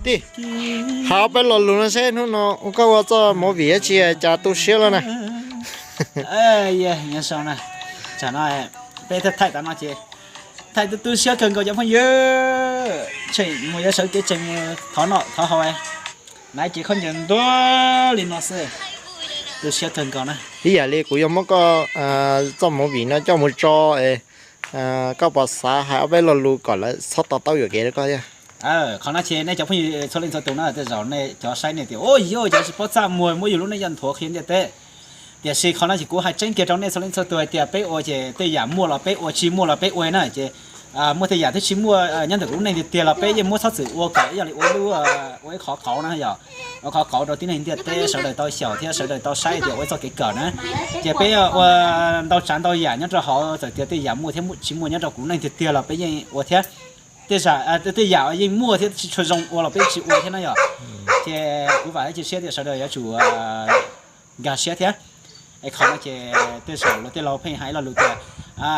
Tij, hais ob peb lo lus no seb hnub no ua koj ua txoj movie dab tsi cas tu siab lawm na. Nyob zoo na, tsam no peb thaij tas no ces thaij tu tu siab kawg nkaus cov phooj ywg. Tseem mus yuav sawv kev tseem mus thov noj thov haus na, ces khaub ncaws ntuag li no xwb, tu siab kawg nkaus na. Ib yam li kuv yuav muab koj txoj movie no coj mus tso, koj puas xav hais ob peb lo lus kom lawv txhob to taub yuam kev rau koj thiab? Qhov no ces nej cov phooj ywg txhua leej txhua tus na, tej zaum nej cov saib nej tias, ua yuav cov tsis paub txaj muag muab yus lub neej coj nthuav qhia ntiaj teb. Tiam sis qhov no ces kuv hais tseeb kiag rau nej txhua leej txhua tus hais tias peb ua ces tej yam muaj los peb ua, tsis muaj los peb ua na. Ces muaj tej yam twb tsis muaj nyob ntawm kuv lub neej tiag tiag los peb yeej muab txhob txwm ua kom ib yam li ua lub, ua ib qhov qauv na yom, ua qhov qauv rau tib neeg ntiaj teb sawv daws tau xyaum thiab sawv daws tau saib tias ua ib txoj kev kawm na. Ces peb ua ntau tsav ntau yam nyob rau hauv, txawm tias tej yam muaj thiab tsis muaj nyob rau kuv lub neej tiag tiag los peb yeej ua thiab. Tej yam, tej yam yeej muaj thiab tsis tshua zoo ua los peb tsis ua thiab na yom. Ces kuv vam thiab cia siab tias sawv daws yuav tsum nkag siab thiab. Es qhov no ces tej zaum luag tej laus pheej hais lo lus tias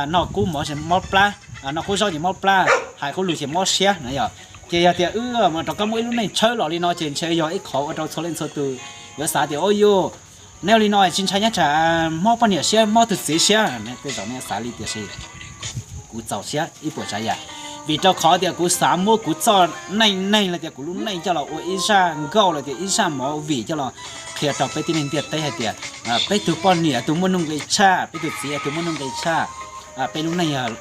noj kub mov ces mob plab, noj kub zaub ces mob plab, hais qub lus ces mob siab na yom. Ces yog tias wb mus rov qab muaj ib lub neej tshawb los li no ces ntshe yog ib qhov ua rau txhua leej txhua tus yuav xav tias, ua yuj, neb ua li no tsis ntshai nyob tsam mob poj niam siab mob tus txiv siab. Tej zaum nej xav li tiam sis kuv txaus siab ib puas tsav yam, vim rau qhov tias kuv xav muab kuv txoj neej neeg los tias kuv lub neej coj los ua ib zaj nkauj los tias ib zaj movie coj los qhia rau peb tib neeg ntiaj teb hais tias peb tug poj niam tus muaj nuj nqis tshaj, peb tus txiv tus muaj nuj nqis tshaj, peb lub neej yog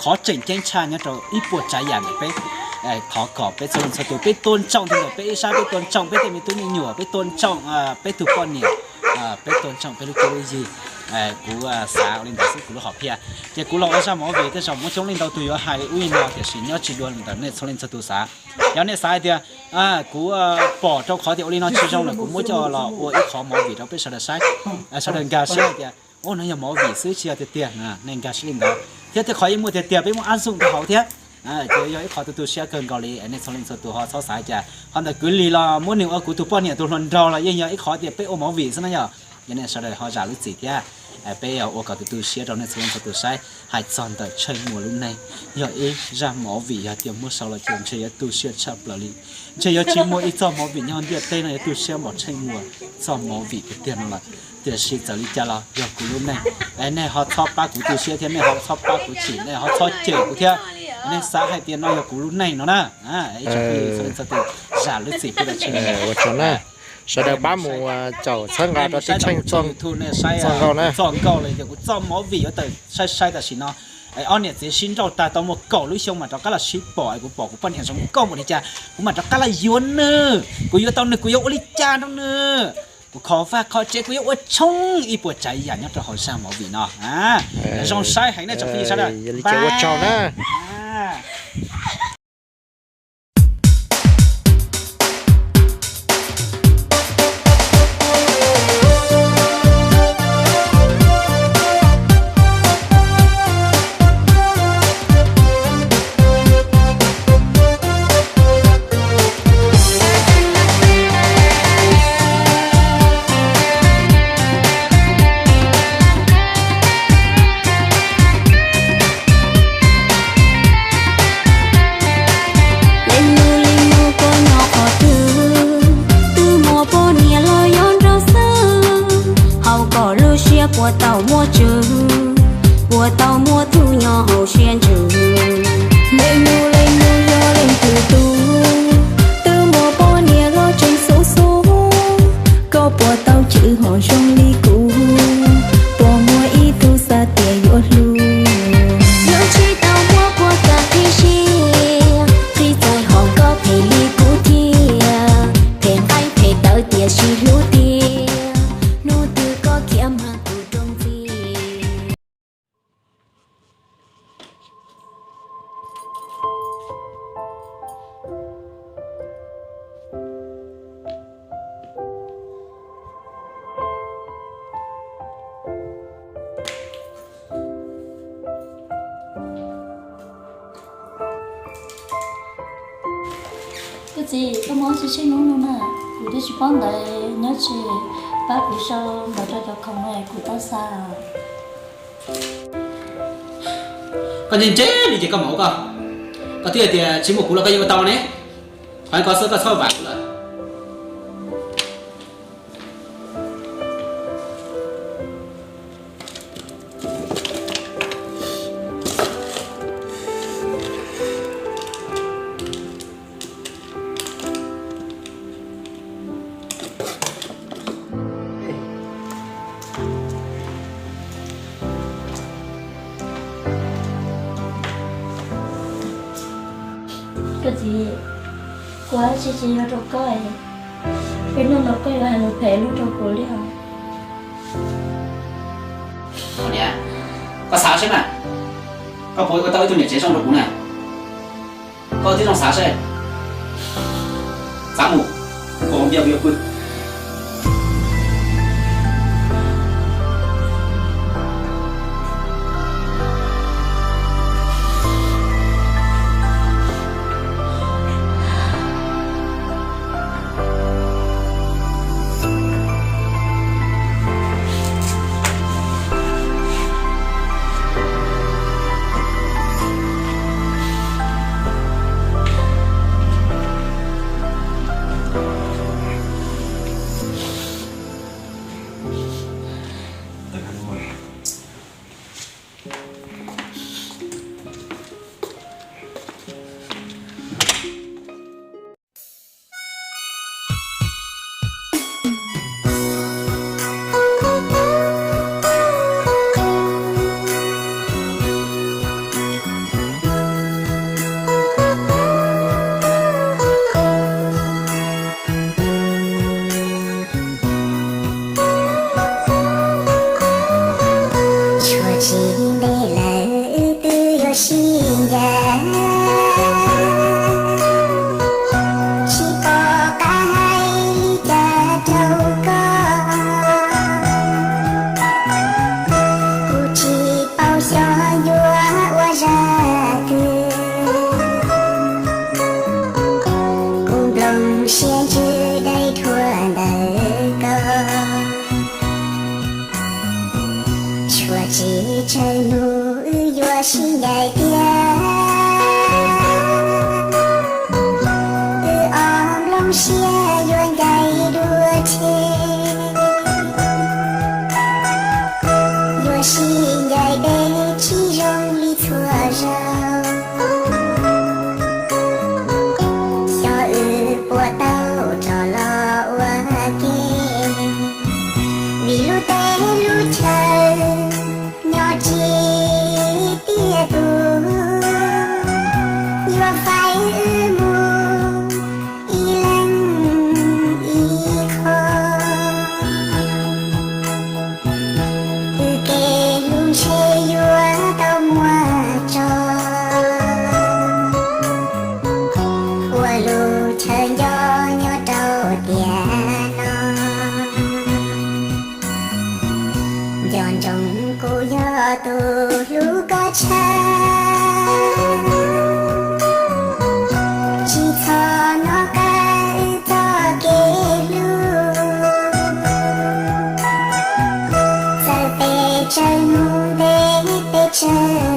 qhov tseem ceeb tshaj nyob rau ib puas tsav yam ntawm peb. Thov kom peb txhua leej txhua tus peb tôn trọng ntawm peb ib sab, peb tôn trọng peb tej me tub me nyuam, peb tôn trọng peb tug poj niam, peb tôn trọng peb lub cuab lub yig. Kuv xav ua li ntawd xwb kuv lub hom phiaj. Ces kuv los ua zaj movie tej zaum muaj coob leej ntau tus yuav hais li ub li no tiam sis nyob tsis dua ntawm nej txhua leej txhua tus xav. Yog nej xav hais tias kuv pom rau qhov tias ua li no tsis zoo lawm kuv muab coj los ua ib qhov movie rau peb sawv daws saib, sawv daws nkag siab hais tias ua no yog movie xwb tsis yog tiag tiag, nej nkag siab li ntawd. Thiab tej qhov yeej muaj tiag tiag peb muab áp dụng rau hauv thiab. Ces yog ib qhov tu tu siab kawg nkaus li, nej txhua leej txhua tus ho txhob xav cas qhov ntawd kwv lis los muab nws ua kuv tus poj niam tus hluas nraug los yeej yog ib qhov tias peb ua movie xwb na yom. Yog nej sawv daws ho zam lub txim thiab, peb ua kom tu tu siab rau nej txhua leej txhua tus saib. Hais txog ntawm Tsheej Muas lub neej, yog ib zaj movie yog tias muab sau los ces ntshe yuav tu siab tshaj plaws li. Ntshe yuav tsis muaj ib txoj movie nyob ntiaj teb no yuav tu siab npaum Tsheej Muas txoj movie tiag tiag no lawm. Tiam sis txawm li cas los yog kuv lub neej, es nej ho txhob pab kuv tu siab thiab nej ho txhob pab kuv chim, nej ho txhob cem kuv thiab. Nej xav hais tias no yog kuv lub neej no na. Ua tsaug na, sawv daws pab mus caum txhawb nqa rau tib Tsheej txoj nkauj na. Txoj nkauj los yog kuv txoj movie yuav tawm sai sai tam sim no. Ob niam txiv sib nrauj tag tau muaj kaum lub xyoo mas rov qab los sib pom, kuv pom kuv poj niam zoo nkauj npaum li cas kuv mam rov qab los yuav nws, kuv yuav tau nws kuv yuav ua li cas rau nws, kuv kho vaj kho tsev kuv yuav ua tshoob ib puas tsav yam nyob rau hauv zaj movie no. Zoo saib heev nej tsoom phooj ywg sawv daws, ua tsaug na. Leej nus leej nus koj nyob qhov twg, twb muaj poj niam los yuav nrog xwb. Haus kom lub siab puas tau muaj tswv, puas tau muaj tug nyob hauv siab ntsws. Leej nus leej nus yog leej twg tug, twb muaj poj niam los tseem xub xub. Koj puas tau chwv hom zoo li kuv, puas muaj ib tug xav tias yuav hlub. Yuav tsis tau muab puas kam qhib siab, qhib txhais hom koj phem li kuv thiab. Phem nqaij phem tawv tiam sis hlub tiag, hnub twg koj khiav mag kuv rooj txim. Koj txiv, koj muab tsis tsheej hnub no na, kuv twb tsis paub ntawd, nyob tsis pab kuv sau ntawv rau cov khoom no kuv tau xa. Koj ntse ntse li ces koj mam ua koj. Koj twb hais tias tsis muaj kuv los koj yeej ua tau ne. Qhov ko xwb koj txhob vam kuv lawm. Koj txiv, kuv ua dab tsi tsis yog rau koj es, peb hnub no koj yuav hais lus phem luaj rau kuv li os. Niam, koj xav seb mas, koj puas ua tau ib tug niam tsev zoo rau kuv na? Koj tib zoo xav seb. Xav mus, koj npiaj kuv yuav pw. Tshuav tsis ntev lawm wb twb yuav sib ncaim, tsis pom qab hais li cas rau koj. Kuv tsis paub xyov yuav ua zaj twg, kuv nplooj siab ntsws dai dhuav ntawm koj. Tshuav tsis tsawg hnub wb yuav sib ncaim tiag, wb ob nplooj siab yuav ncaim dua tseg. Yuav sib ncaim deb tsis zoo li txhua zaus, xyov wb puas tau rov los ua ke, vim lub teb lub chaw nyob tsis tiaj tus, yuav faib wb mus ib leeg ib qho. Wb kev hlub ntshe yuav tau muab tso, ua lub chaw nco nyob rau tiam no. Nco ntsoov kuv yog tus hlub koj tshaj, tsis txhob nov qab wb txoj kev hlub. Txawm pes tsawg hnub ntev pes tsawg